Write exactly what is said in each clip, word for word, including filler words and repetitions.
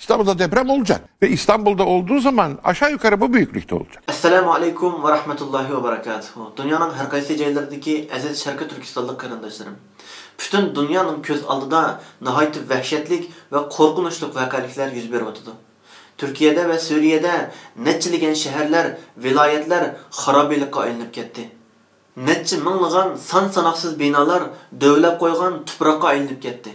İstanbul'da deprem olacak. Ve İstanbul'da olduğu zaman aşağı yukarı bu büyüklükte olacak. ئەسسالامۇ ئەلەيكۇم ۋە رەھمەتۇللاھى ۋە بەرىكاتۇھۇ. دۇنيانىڭ ھەر قايسى جايلىرىدىكى ئەزىز شەرقىي تۈركىستانلىق قېرىنداشلىرىم، پۈتۈن دۇنيانىڭ كۆز ئالدىدا ناھايىتى ۋەھشەتلىك ۋە قورقۇنچلۇق ۋەقەلىكلەر يۈز بېرىۋاتىدۇ. تۈركىيەدە ۋە سۈرىيەدە نەچچىلىگەن شەھەرلەر، ۋىلايەتلەر خارابىلىكقا ئايلىنىپ كەتتى. نەچچە مىڭلىغان سان-ساناقسىز بىنالار دۆۋىلەپ قويغان تۇپراققا ئايلىنىپ كەتتى.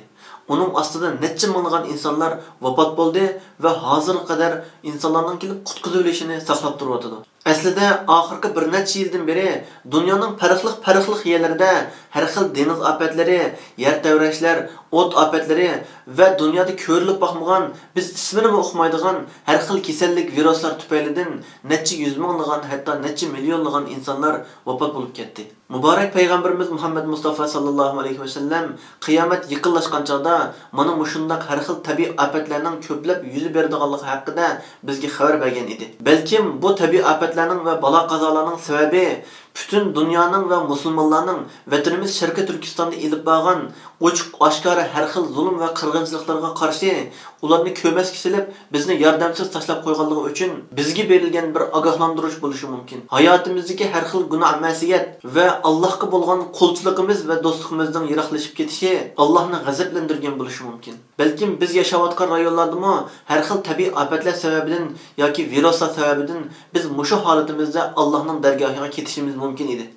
ئۇنىڭ ئاستىدا نەچچە مىڭلىغان ئىنسانلار ۋاپات بولدى ۋە ھازىرغا قەدەر ئىنسانلارنىڭ كېلىپ قۇتقۇزۇۋېلىشىنى ساقلاپ تۇرۇۋاتىدۇ. ئەسلىدە، ئاخىرقى بىر نەچچە يىلدىن بېرى دۇنيانىڭ پەرقلىق-پەرقلىق يەرلىرىدە ھەر خىل دېڭىز ئاپەتلىرى، يەر تەۋرەشلەر، ئوت ئاپەتلىرى ۋە دۇنيادا كۆرۈلۈپ باقمىغان، بىز ئىسمىنىمۇ ئۇقمايدىغان ھەر خىل كېسەللىك، ۋىرۇسلار تۈپەيلىدىن نەچچە يۈز مىڭلىغان، ھەتتا نەچچە مىليونلىغان ئىنسانلار ۋاپات بولۇپ كەتتى. مۇبارەك پەيغەمبىرىمىز مۇھەممەد مۇستافا ساللاللاھۇ ئەلەيھى ۋەسەللەم قىيامەت يېقىنلاشقان چاغدا مانا مۇشۇنداق ھەر خىل تەبىئىي ئاپەتلەرنىڭ كۆپلەپ يۈز بېرىدىغانلىقى ھەققىدە بىزگە خەۋەر بەرگەن ئىدى. بەلكىم بۇ تەبىئىي ئاپەتلەرنىڭ ۋە بالا-قازالارنىڭ سەۋەبى پۈتۈن دۇنيانىڭ ۋە مۇسۇلمانلارنىڭ ۋەتىنىمىز شەرقىي تۈركىستاندا ئېلىپ بارغان ئوچۇق-ئاشكارا ھەر خىل زۇلۇم ۋە قىرغىنچىلىقلىرىغا قارشى ئۇلارنى كۆمەسكە سېلىپ، بىزنى ياردەمسىز تاشلاپ قويغانلىقى ئۈچۈن بىزگە بېرىلگەن بىر ئاگاھلاندۇرۇش بولۇشى مۇمكىن. ھاياتىمىزدىكى ھەر خىل گۇناھ-مەسىيەت ۋە ئاللاھقا بولغان قۇلچىلىقىمىز ۋە دوستلۇقىمىزنىڭ يىراقلىشىپ كېتىشى ئاللاھنى غەزەپلەندۈرگەن بولۇشى مۇمكىن. بەلكىم بىز ياشاۋاتقان رايونلاردىمۇ ھەر خىل تەبىئىي ئاپەتلەر سەۋەبىدىن ياكى ۋىرۇسلار سەۋەبىدىن بىز مۇشۇ ھالىتىمىزدە ئاللاھنىڭ دەرگاھىغا كېتىشىمىز مۇمكىن ئىدى.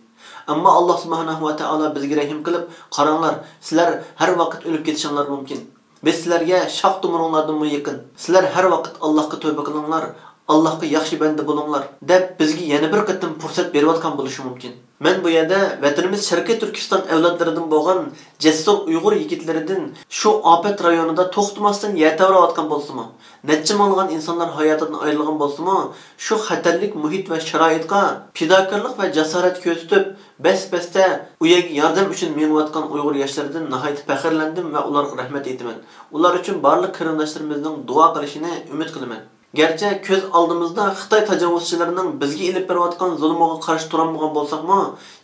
ئەمما ئاللاھ سۇبھانەھۇ ۋە تائالا بىزگە رەھىم قىلىپ، قاراڭلار، سىلەر ھەر ۋاقىت ئۆلۈپ كېتىشىڭلار مۇمكىن. بىز سىلەرگە شاخ تومۇرۇڭلاردىنمۇ يېقىن. سىلەر ھەر ۋاقىت ئاللاھقا تۆبە قىلىڭلار، ئاللاھقا ياخشى بەندە بولۇڭلار، دەپ بىزگە يەنە بىر قېتىم پۇرسەت بېرىۋاتقان بولۇشى مۇمكىن. مەن بۇ يەردە ۋەتىنىمىز شەرقىي تۈركىستان ئەۋلادلىرىدىن بولغان جەسۇر ئۇيغۇر يىگىتلىرىدىن شۇ ئاپەت رايونىدا توختىماستىن يەر تەۋرەۋاتقان بولسىمۇ، نەچچە مىڭلىغان ئىنسانلار ھاياتىدىن ئايرىلغان بولسىمۇ، شۇ خەتەرلىك مۇھىت ۋە شارائىتقا پىداكارلىق ۋە جاسارەت كۆرسىتىپ، بەس-بەستە ئۇ يەرگە ياردەم ئۈچۈن مېڭىۋاتقان ئۇيغۇر ياشلىرىدىن ناھايىتى پەخىرلەندىم ۋە ئۇلارغا رەھمەت ئېيتىمەن. ئۇلار ئۈچۈن بارلىق قېرىنداشلىرىمىزنىڭ دۇئا قىلىشىنى ئۈمىد قىلىمەن. گەرچە كۆز ئالدىمىزدا خىتاي تاجاۋۇزچىلىرىنىڭ بىزگە ئېلىپ بېرىۋاتقان زۇلمىغا قارشى تۇرالمىغان بولساقمۇ،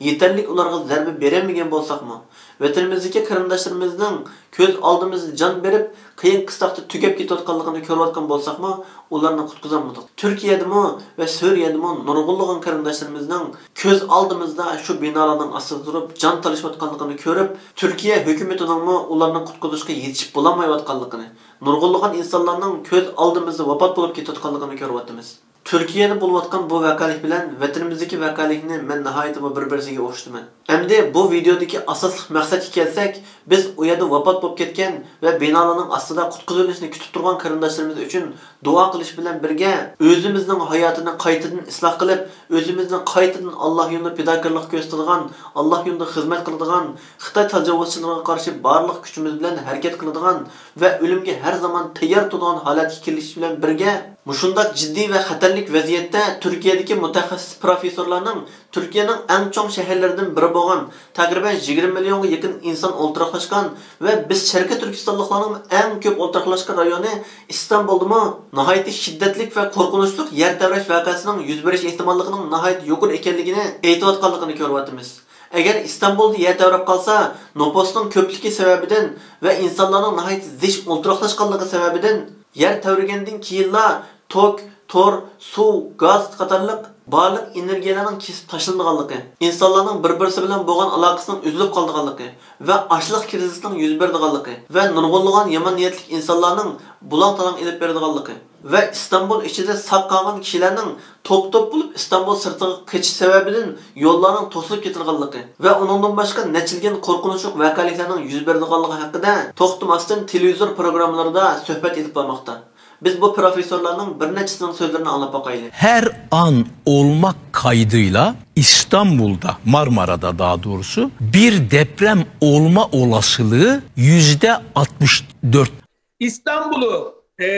يېتەرلىك ئۇلارغا زەربە بېرەلمىگەن بولساقمۇ، ۋەتىنىمىزدىكى قېرىنداشلىرىمىزنىڭ كۆز ئالدىمىزدا جان بېرىپ، قىيىن-قىستاقتا تۈگەپ كېتىۋاتقانلىقىنى كۆرۈۋاتقان بولساقمۇ، ئۇلارنى قۇتقۇزالمىدۇق. تۈركىيەدىمۇ ۋە سۈرىيەدىمۇ نۇرغۇنلىغان قېرىنداشلىرىمىزنىڭ كۆز ئالدىمىزدا شۇ بىنالارنىڭ ئاستىدا تۇرۇپ جان تالىشىۋاتقانلىقىنى كۆرۈپ، تۈركىيە ھۆكۈمىتىنىڭمۇ ئۇلارنى قۇتقۇزۇشقا يېتىشىپ بولالمايۋاتقانلىقىنى، نۇرغۇنلىغان ئىنسانلارنىڭ كۆز ئالدىمىزدا ۋاپات بولۇپ كېتىۋاتقانلىقىنى كۆرۈۋاتىمىز. تۈركىيەدە بولۇۋاتقان بۇ ۋەقەلىك بىلەن ۋەتىنىمىزدىكى ۋەقەلىكنى مەن ناھايىتىمۇ بىر-بىرسىگە ئوخشىتىمەن. ئەمدى بۇ ۋىدېئودىكى ئاساسلىق مەقسەتكە كەلسەك، بىز ئۇ يەردە ۋاپات بولۇپ كەتكەن ۋە بىنالارنىڭ ئاستىدا قۇتقۇزۇۋېلىشنى كۈتۈپ تۇرغان قېرىنداشلىرىمىز ئۈچۈن دۇئا قىلىش بىلەن بىرگە، ئۆزىمىزنىڭ ھاياتىنى قايتىدىن ئىسلاھ قىلىپ، ئۆزىمىزنى قايتىدىن ئاللا يولىدا پىداكارلىق كۆرسىتىدىغان، ئاللا يولىدا خىزمەت قىلىدىغان، خىتاي تاجاۋۇزچىلىرىغا قارشى بارلىق كۈچىمىز بىلەن ھەرىكەت قىلىدىغان ۋە ئۆلۈمگە ھەر زامان تەييار تۇرىدىغان ھالەتكە كېلىش بىلەن بىرگە، مۇشۇنداق جىددىي ۋە خەتەرلىك ۋەزىيەتتە تۈركىيەدىكى مۇتەخەسسىس پروفېسسورلارنىڭ تۈركىيەنىڭ ئەڭ چوڭ شەھەرلىرىدىن بىرى بولغان، تەقرىبەن يىگىرمە مىليونغا يېقىن ئىنسان ئولتۇراقلاشقان ۋە بىز شەرقىي تۈركىستانلىقلارنىڭ ئەڭ كۆپ ئولتۇراقلاشقان رايونى ئىستانبۇلدىمۇ ناھايىتى شىددەتلىك ۋە قورقۇنچلۇق يەر تەۋرەش ۋەقەسىنىڭ يۈز بېرىش ئېھتىماللىقىنىڭ ناھايىتى يۇقىرى ئىكەنلىكىنى ئېيتىۋاتقانلىقىنى كۆرۈۋاتىمىز. ئەگەر ئىستانبۇلدا يەر تەۋرەپ قالسا، نوپۇسنىڭ كۆپلۈكى سەۋەبىدىن ۋە ئىنسانلارنىڭ ناھايىتى زىچ ئولتۇراقلاشقانلىقى سەۋەبىدىن يەر تەۋرىگەندىن كېيىنلا توك، تور، سۇ، گاز قاتارلىق بارلىق ئېنېرگىيەلەرنىڭ كېسىپ تاشلىنىدىغانلىقى، ئىنسانلارنىڭ بىر-بىرسى بىلەن بولغان ئالاقىسىنىڭ ئۈزۈلۈپ قالىدىغانلىقى ۋە ئاچلىق كىرىزىسىنىڭ يۈز بېرىدىغانلىقى ۋە نۇرغۇنلىغان يامان نىيەتلىك ئىنسانلارنىڭ بۇلاڭ-تالاڭ ئېلىپ بېرىدىغانلىقى، ۋە ئىستانبۇل ئىچىدە ساق قالغان كىشىلەرنىڭ توپ-توپ بولۇپ ئىستانبۇل سىرتىغا قېچىش سەۋەبىدىن يوللارنىڭ توسۇلۇپ كېتىدىغانلىقى ۋە ئۇنىڭدىن باشقا نەچچىلىگەن قورقۇنچلۇق ۋەقەلىكلەرنىڭ يۈز بېرىدىغانلىقى ھەققىدە توختىماستىن تېلېۋىزور پروگراممىلىرىدا سۆھبەت ئېلىپ بارماقتا. بىز بۇ پروفېسسورلارنىڭ بىر نەچچىسىنىڭ سۆزلىرىنى ئاڭلاپ باقايلى. Her an olmak kaydıyla İstanbul'da, Marmara'da daha doğrusu bir deprem olma olasılığı yüzde altmış dört. İstanbul'u e,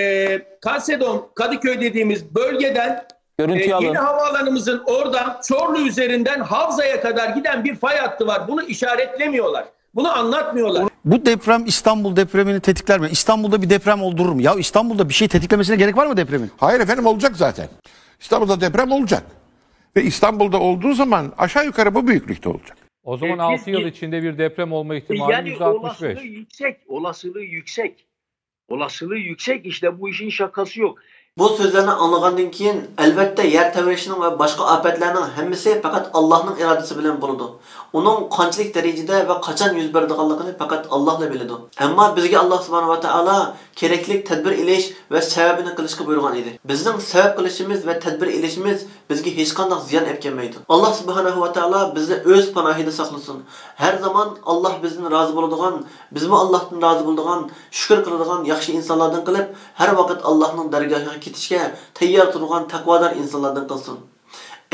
Kalsedon, Kadıköy dediğimiz bölgeden e, Görüntüyü yeni alın. Havaalanımızın oradan Çorlu üzerinden Havza'ya kadar giden bir fay hattı var. Bunu işaretlemiyorlar. Bunu anlatmıyorlar. Bu deprem İstanbul depremini tetikler mi? İstanbul'da bir deprem oldurur mu? Ya İstanbul'da bir şey tetiklemesine gerek var mı depremin? Hayır efendim, olacak zaten. İstanbul'da deprem olacak. Ve İstanbul'da olduğu zaman aşağı yukarı bu büyüklükte olacak. O zaman E, altı yıl biz- içinde bir deprem olma ihtimali Yani yüzde altmış beş. Olasılığı yüksek, olasılığı yüksek. Olasılığı yüksek, işte bu işin şakası yok. بۇ سۆزلەرنى ئاڭلىغاندىن كېيىن، ئەلۋەتتە، يەر تەۋرەشنىڭ ۋە باشقا ئاپەتلەرنىڭ ھەممىسى پەقەت ئاللاھنىڭ ئىرادىسى بىلەن بولىدۇ. ئۇنىڭ قانچىلىك دەرىجىدە ۋە قاچان يۈز بېرىدىغانلىقىنى پەقەت ئاللاھلا بىلىدۇ. ئەمما بىزگە ئاللاھ سۇبھانەھۇ ۋە تائالا كېرەكلىك تەدبىر ئېلىش ۋە سەۋەبىنى قىلىشقا بۇيرۇغان ئىدى. بىزنىڭ سەۋەب قىلىشىمىز ۋە تەدبىر ئېلىشىمىز بىزگە ھېچقانداق زىيان ئەپ كەلمەيدۇ. ئاللاھ سۇبھانەھۇ ۋە تائالا بىزنى ئۆز پاناھىدا ساقلىسۇن. ھەر زامان ئاللاھ بىزدىن رازى بولىدىغان، بىزمۇ ئاللاھتىن رازى بولىدىغان، شۈكۈر قىلىدىغان ياخشى ئىنسانلاردىن قىلىپ، ھەر ۋاقىت ئاللاھنىڭ دەرگاھىغا كېتىشكە تەييار تۇرغان تەقۋادار ئىنسانلاردىن قىلسۇن.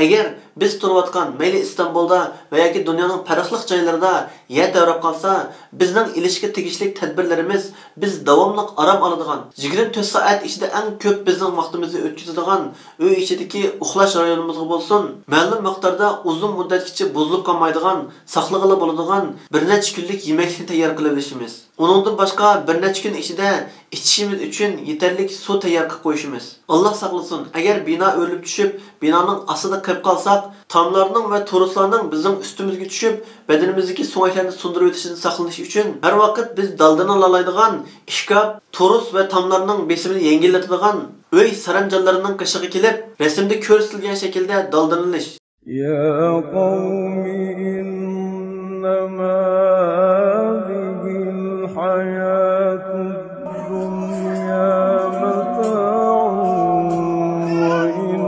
ئەگەر بىز تۇرۇۋاتقان، مەيلى ئىستانبۇلدا ۋە ياكى دۇنيانىڭ پەرقلىق جايلىرىدا يەر تەۋرەپ قالسا، بىزنىڭ ئېلىشقا تېگىشلىك تەدبىرلىرىمىز، بىز داۋاملىق ئارام ئالىدىغان، يىگىرمە تۆت سائەت ئىچىدە ئەڭ كۆپ بىزنىڭ ۋاقتىمىزنى ئۆتكۈزىدىغان ئۆي ئىچىدىكى ئۇخلاش رايونىمىزغا بولسۇن، مەلۇم مىقداردا ئۇزۇن مۇددەتكىچە بۇزۇلۇپ قالمايدىغان، ساقلىغىلى بولىدىغان بىر نەچچە كۈنلۈك يېمەكلىكنى تەييار قىلىۋېلىشىمىز. ئۇنىڭدىن باشقا، بىر نەچچە كۈن ئىچىدە ئىچىشىمىز ئۈچۈن يېتەرلىك سۇ تەييار قىلىپ قويۇشىمىز. ئاللا ساقلىسۇن، ئەگەر بىنا ئۆرۈلۈپ چۈشۈپ، بىنانىڭ ئاستىدا قېلىپ قالساق، تاملارنىڭ ۋە تورۇسلارنىڭ بىزنىڭ ئۈستىمىزگە چۈشۈپ، بەدىنىمىزدىكى سۆڭەكلەرنى سۇندۇرۇۋېتىشىدىن ساقلىنىش ئۈچۈن، ھەر ۋاقىت بىز دالدىنى لالايدىغان ئىشكاپ، تورۇس ۋە تاملارنىڭ بېسىمىنى يەڭگىللىتىدىغان ئۆي سەرەمجانلىرىنىڭ قېشىغا كېلىپ، رەسىمدە كۆرسىتىلگەن شەكىلدە دالدىنىلىش. يا قوم إنما هذه الحياة الدنيا متاع وإن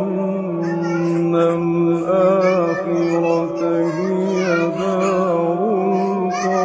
الآخرة هي دار القرار.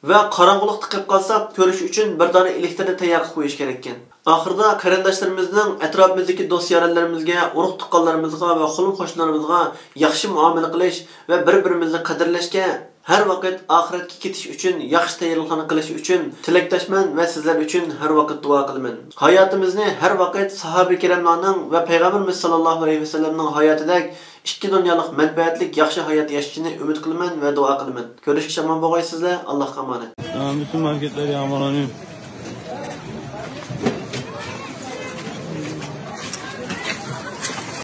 ۋە قاراڭغۇلۇقتا قېلىپ قالساق، كۆرۈش ئۈچۈن بىر دانە ئېلېكتىرنى تەييار قىلىپ قويۇش كېرەككەن. ئاخىرىدا قېرىنداشلىرىمىزنىڭ، ئەتراپىمىزدىكى دوست-يارەنلىرىمىزگە، ئۇرۇق-تۇغقانلىرىمىزغا ۋە قولۇم-قوشنىلىرىمىزغا ياخشى مۇئامىلە قىلىش ۋە بىر-بىرىمىزنى قەدىرلەشكە، ھەر ۋاقىت ئاخىرەتكە كېتىش ئۈچۈن ياخشى تەييارلىقلارنى قىلىش ئۈچۈن تىلەكداشمەن ۋە سىزلەر ئۈچۈن ھەر ۋاقىت دۇئا قىلىمەن. ھاياتىمىزنى ھەر ۋاقىت ساھابە كىراملارنىڭ ۋە پەيغەمبىرىمىز ساللاللاھۇ ئەلەيھى ۋەسەللەمنىڭ ھاياتىدەك ئىككى دۇنيالىق مەنپەئەتلىك ياخشى ھايات ياشىشىنى ئۈمىد قىلىمەن ۋە دۇئا قىلىمەن. كۆرۈشكىچە ئامان بولغايسىزلەر. ئاللاھقا ئامانەت. Bütün marketler yağmalanıyor.